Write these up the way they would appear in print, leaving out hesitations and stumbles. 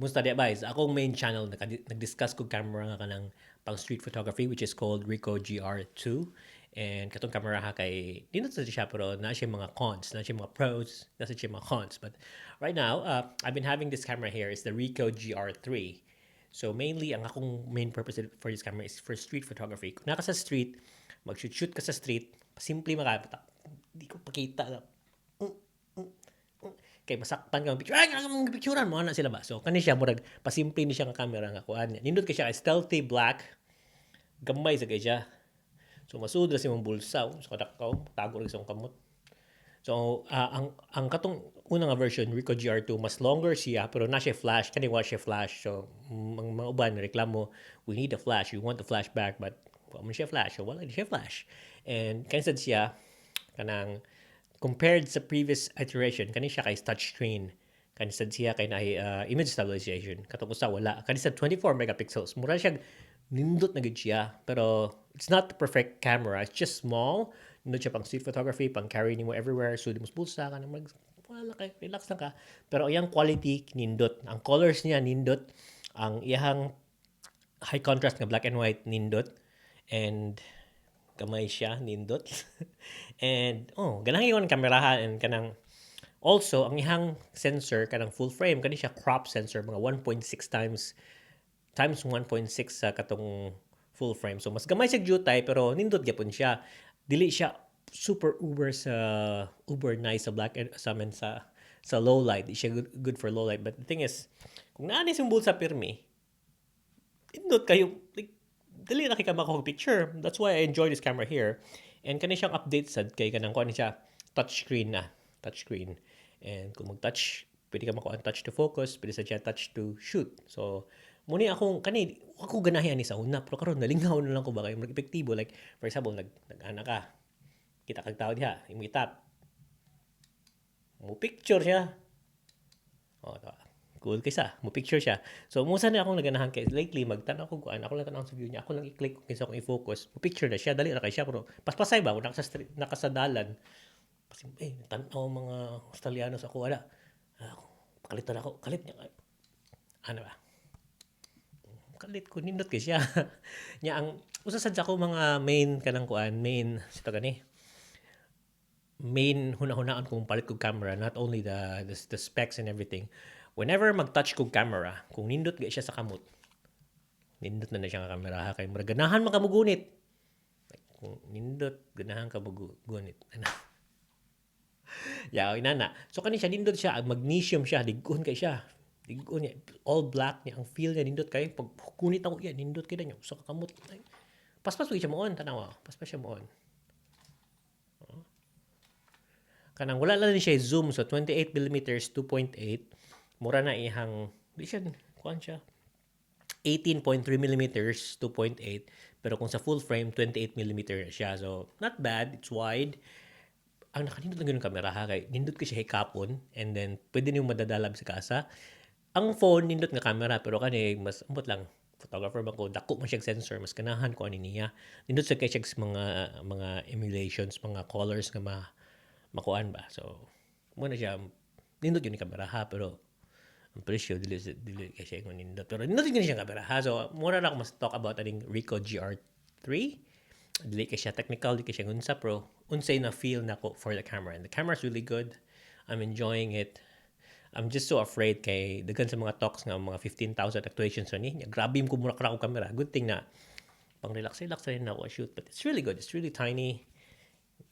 Kumusta diay, guys? Akong main channel, nag-discuss ko camera nga kanang pang street photography, which is called Ricoh GR2. And katong camera ha, kay nindot sa siya, pero naa siya mga cons, naa siya mga pros, naa siya mga cons. But right now, I've been having this camera here. It's the Ricoh GR3. So mainly, ang akong main purpose for this camera is for street photography. Kung naa ka sa street, mag-shoot-shoot ka sa street, simple maka, di ko pakita. Kay masakpan ka picture. Ay, ang picturean mo na sila ba? So kani siya, murag pasimple ni siya nga camera nga kuan. Nindot kay siya, kay stealthy black. Gamay sa kay siya. So masud ra sa imong bulsa, oh, sa kadakaw, tago ra sa imong kamot. So ang katong una nga version, Ricoh GR2, mas longer siya pero na siya flash. Kani wa siya flash. So ang mga uban reklamo, "We need a flash, we want the flash back," but wa man siya flash. So wala siya flash. And kani sad siya, kanang compared sa previous iteration, kani siya kay touchscreen. Kani sad siya kay naay image stabilization. Katong usa, wala. Kani sad 24 megapixels. Mura siya, nindot na gid siya, pero it's not the perfect camera. It's just small. Nindot siya pang street photography, pang carry nimo everywhere, sud mo sa bulsa, kanang mag wala kay relax lang ka. Pero iyang quality nindot. Ang colors niya nindot. Ang iyang high contrast nga black and white nindot. And gamay siya, nindot. And oh, ganahan ko ng kamerahan. And kanang also ang iyang sensor, kanang full frame, kani siya crop sensor, mga 1.6 times times 1.6 sa katong full frame. So mas gamay siya jutay, pero nindot gyapon siya. Dili siya super uber sa uber nice sa black and sa men sa low light. Di siya good for low light. But the thing is, kung naa ni sa bulsa pirmi, nindot kayo, like dali na kay ka makuha picture. That's why I enjoy this camera here. And kani siyang update sad kay kanang kuan siya, touchscreen na, touchscreen. And kung mag-touch, pwede ka makuha touch to focus, pwede sa siya touch to shoot. So muni akong kani, ako ganahi ani sa una, pero karon nalingaw na lang ko ba kay mag epektibo. Like for example, nag-ana ka, kita kag tao diha, imong i-tap, mo picture siya. Oh, to. Cool kaysa, mo picture siya. So musa na akong naganahan kay lately magtan-aw ko kuan, ako lang tan-aw sa view niya, ako lang i-click kung kinsa akong i-focus. Mo picture na siya, dali ra kay siya, pero paspasay ba kung naka sa street, naka sa dalan. Pasim, eh, tan-aw mga Australiano sa ako ala. Ako, pakalitan ako, kalit niya. Ano ba? Kalit ko, nindot kay siya. Nya ang usa sad sa ako mga main kanang kuan, main sito gani. Main huna-hunaan kung palit kog camera, not only the specs and everything. Whenever mag-touch kog camera, kung nindot gay siya sa kamot, nindot na na siya nga camera ha, kay murag ganahan man ka mogunit. Like, kung nindot, ganahan ka mogunit. Ano? Yeah, inana. So kani siya, nindot siya, magnesium siya, lig-on kay siya. Lig-on niya, all black niya, ang feel niya nindot kay pag kunit ako yan, nindot kay niya sa kamot. Paspas siya mo-on, tanawa. Paspas siya mo-on. Oh. Kanang wala lang ni siya zoom, so 28 mm 2.8, mura na ihang di siya kuan siya 18.3 mm 2.8, pero kung sa full frame, 28 mm siya. So not bad, it's wide. Ang nakanindot lang yung kamera ha, kay nindot ko siya hikapon and then pwede nimo madadalab sa kasa. Ang phone, nindot nga camera, pero kani mas ambot lang, photographer ba ko, dako man siya sensor, mas ganahan ko ani niya. Nindot sa kay siya mga emulations, mga colors nga ma makuan ba. So mo na siya, nindot yun ni kamera ha, pero ang presyo, dili dili kay siya ingon nindot, pero nindot yun siya kamera ha. So mura na ako mas talk about aning Ricoh GR3. Dili kay siya technical, di kay siya unsa, pero unsay na feel nako for the camera, and the camera is really good. I'm enjoying it. I'm just so afraid kay daghan sa mga talks nga mga 15,000 actuations ni. Grabe ko mura ko camera. Good thing na pang relax relax rin ako shoot, but it's really good. It's really tiny.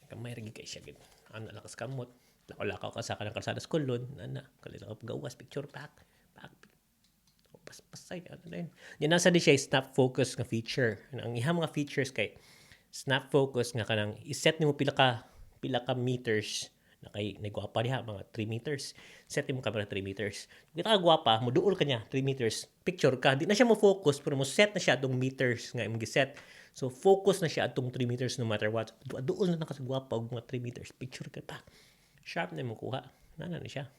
Gamay ra gid kay siya gid. Ano lakas kamot. Lakaw-lakaw ka sa kanang kalsada sa kulon, ana, kalit ka gawas, picture pack, pack. Pas pasay ano na yun. Yan, nasa di siya snap focus nga feature. Ang ihang mga features kay snap focus nga kanang i-set nimo pila ka meters na kay nagwapa diha, mga 3 meters. Set nimo camera 3 meters. Kita ka gwapa, mo duol ka niya 3 meters. Picture ka, di na siya mo focus, pero mo set na siya atong meters nga imong giset. So focus na siya atong 3 meters no matter what. Duol na ka sa gwapa og mga 3 meters. Picture ka pa. Sharp na imong kuha. Nana ni siya.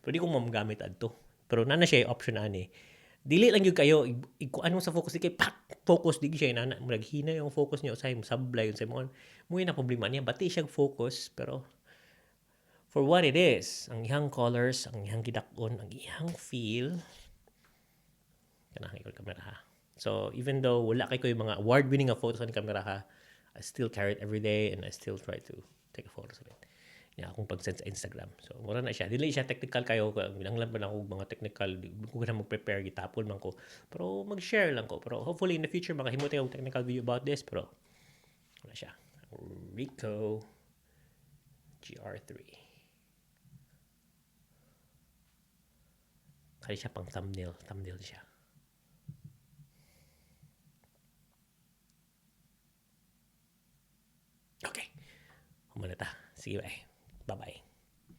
Pero di ko magamit adto. Pero nana siya option ani. Dili lang gyud kayo ikuan mo sa focus, di kay pak focus, di siya inana, murag hina yung focus niya, usay sablay yun sa mo mo na problema niya, bati siya focus. Pero for what it is, ang iyang colors, ang iyang gidak-on, ang iyang feel. Kanang ikon kamera ha. So even though wala kay ko yung mga award-winning nga photos sa kamera ha, I still carry it every day and I still try to take photos of it. Ya, akong pag-send sa Instagram. So, mura na siya. Dili siya technical kayo. Ginanglan pa na ako mga technical. Di ko na mag-prepare. Gitapol man ko. Pero mag-share lang ko. Pero hopefully in the future, makahimo tayo og technical video about this. Pero wala siya. Ricoh GR3. Kaya siya pang thumbnail. Thumbnail siya. Okay. Humana ta. Sige, bye. Bye-bye.